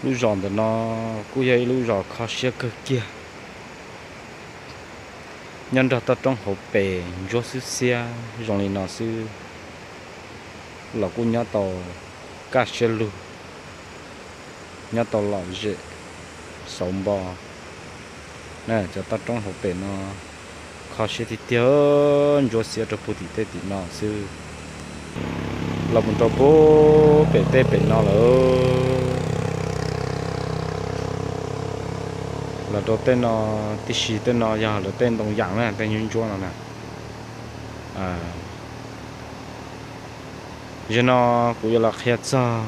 Lub zos ntawm no kuj yog ib lub zos kho siab kawg kiag, nyob nrog toj roob hauv pes ntsuab xwb xiab zoo li no xwb los kuj nyob tau kaj siab lug, nyob tau lom zem xauv npo. Cov toj roob hauv pes no kho siab tiag tiag, ntsuab xiab rau puag tim tej tim no xwb. Los mus rau puag pem tej pem no lawm, los rau tej no tib si, tej no yog lawv tej ntoo yas na, tej ntsuab ntsuab no na. Zaum no kuv yuav los qhia txog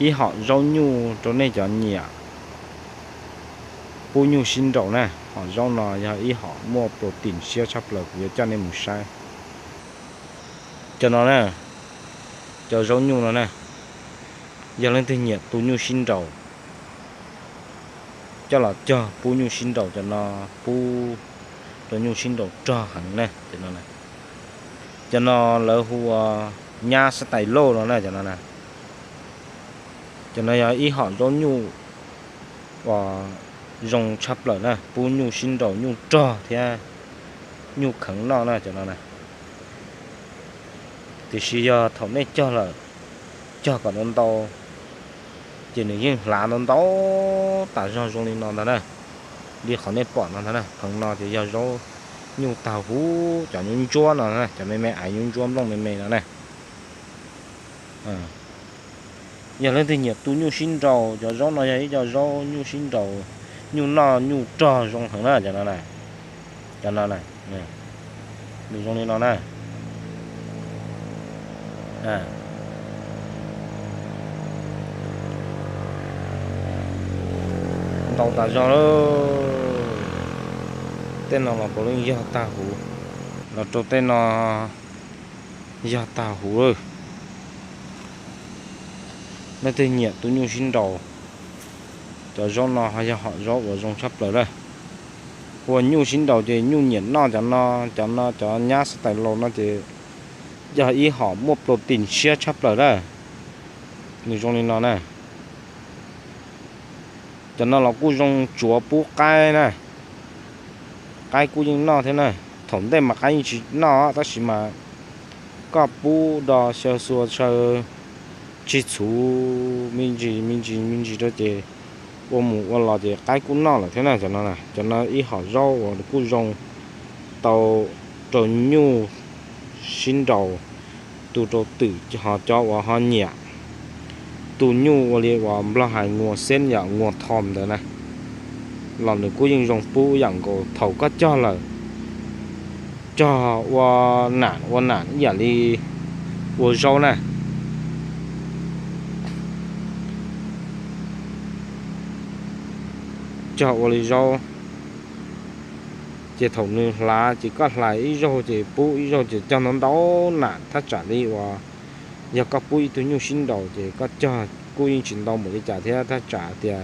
ib hom zaub nyuj rau nej cov nyiam pub nyuj sib nraus na. Hom zaub no yog ib hom muaj protein siab tshaj plaws, kuv yuav coj nej mus saib. Cov no na, cov zaub nyuj no na, yog leej twg nyiam tu nyuj sib nraus, coj los cog pub nyuj sib nraus, cov no pub rau nyuj sib nraus rog heev na. Cov no lawv hu ua nyab xab tais lauj no na, cov no na. Cov no yog ib hom zaub nyuj uas zoo tshaj plaws na, pub nyuj sib nraus, nyuj rog thiab nyuj kheev noj na, cov no na. Tiam sis yog thaum nej cog lawm, cog kom ntau ntau, ces nws yeej hlav ntau ntau tas zog zoo li no ntag na. Li qhov nej pom no ntag na, kheev no ces yog zaub nyuj tag huv, cov nyuj ntsuab no, cov me me aiv nyuj ntsuab nplooj me me no na. Yog leej twg nyiam tu nyuj sib nraus, cov zaub no yog ib co zaub nyuj sib nraus, nyuj noj nyuj rog zoo heev na, cov no na. Cov no na, nws zoo li no na. Ntau tas zog lawm. Tej no los puav leej yog tag huv, los rau tej no yog tag huv lawm. Leej twg nyiam tu nyuj sib nraus, cov zaub no ho yog hom zaub uas zoo tshaj plaws lawm. Ua nyuj sib nraus ces nyuj nyiam noj cov no, cov no cov nyab xab tais lauj no ces yog ib hom muaj protein siab tshaj plaws lawm. Nws zoo li no na. Cov no los kuj zoo tsuav pub qaib na, qaib kuj yeej noj thiab na. Thaum ntej mas qaib yeej tsis noj tab sis mas koj pub do xyaw xua xyaw tsis txhuv me ntsis me ntsis me ntsis rau ces ua mus ua los ces qaib kuj noj lawm thiab na. Cov no, cov no ib hom zaub uas kuj zoo tau rau nyuj sib nraus, tu rau twm ho cov uas ho nyiam tu nyuj ua li uas nplog hais nguas xeb yam nguas thom ntawd na, los nws kuj yeej zoo pub yam nkaus thaum koj cog lawm. Cog ua nam ua nam ib yam li ua zaub na. Cog ua li zaub, ces thaum nws hlav ces koj hlais ib zaug ces pub ib zaug ces cog ntau ntau nam thaj tsam li uas yog koj pub ib tug nyuj sib nraus ces koj cog kuj yeej tsis ntau npaum li cas thiab, thaj tsam tias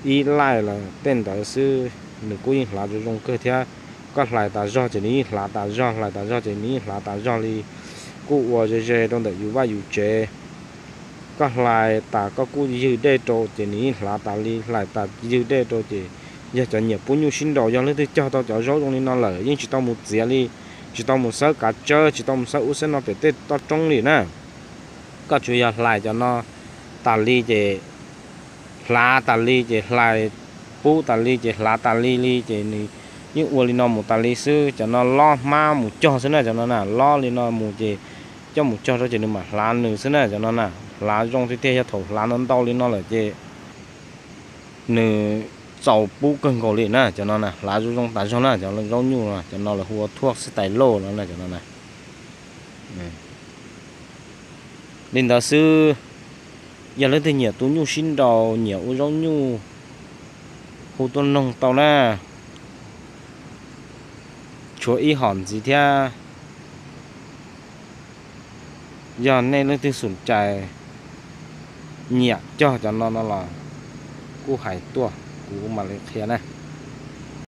ib laij los tej ntawd xwb, nws kuj yeej hlav zoo zoo kawg thiab. Koj hlais tas zog ces nws yeej hlav tas zog, hlais tas zog ces nws yeej hlav tas zog li, kuj ua ze ze rau ntawm yus vaj yus tsev. Koj hlais tas koj kuj ywg dej rau ces nws yeej hlav tas li, hlais tas ywg dej rau ces yog cov nyiam pub nyuj sib nraus, yog leej twg cog tau cov zaub zoo li no lawm yeej tsis tau mus txiav li, tsis tau mus xawb kav tsawb, tsis tau mus xawb ub xawb no pem tej toj roob li na. Koj tsuas yog hlais cov no tas li ces hlav tas li ces hlais, pub tas li ces hlav tas li li ces nws yeej ua li no mus tas li xwb. Cov no lob hmab mus cog xwb na, cov no na, lob li no mus ces coj mus cog rau ces nws mam hlav nws xwb na. Cov no na hlav zoo tiag tiag, yog thaum hlav ntau ntau li no lawm ces nws txaus pub kawg nkaus li na. Cov no na hlav zoo zoo tas zog na, cov zaub nyuj no, cov no lawv hu ua thuaj xib tais lauj no na, cov no na. Li ntawd xwb, yog leej twg nyiam tu nyuj sib nraus, nyiam ua zaub nyuj, hu tuaj noog tau na. Tshuav ib hom ntxiv thiab, yog nej leej twg xum cais nyiam cog cov no no los kuj hais tuaj kuv mam li qhia na.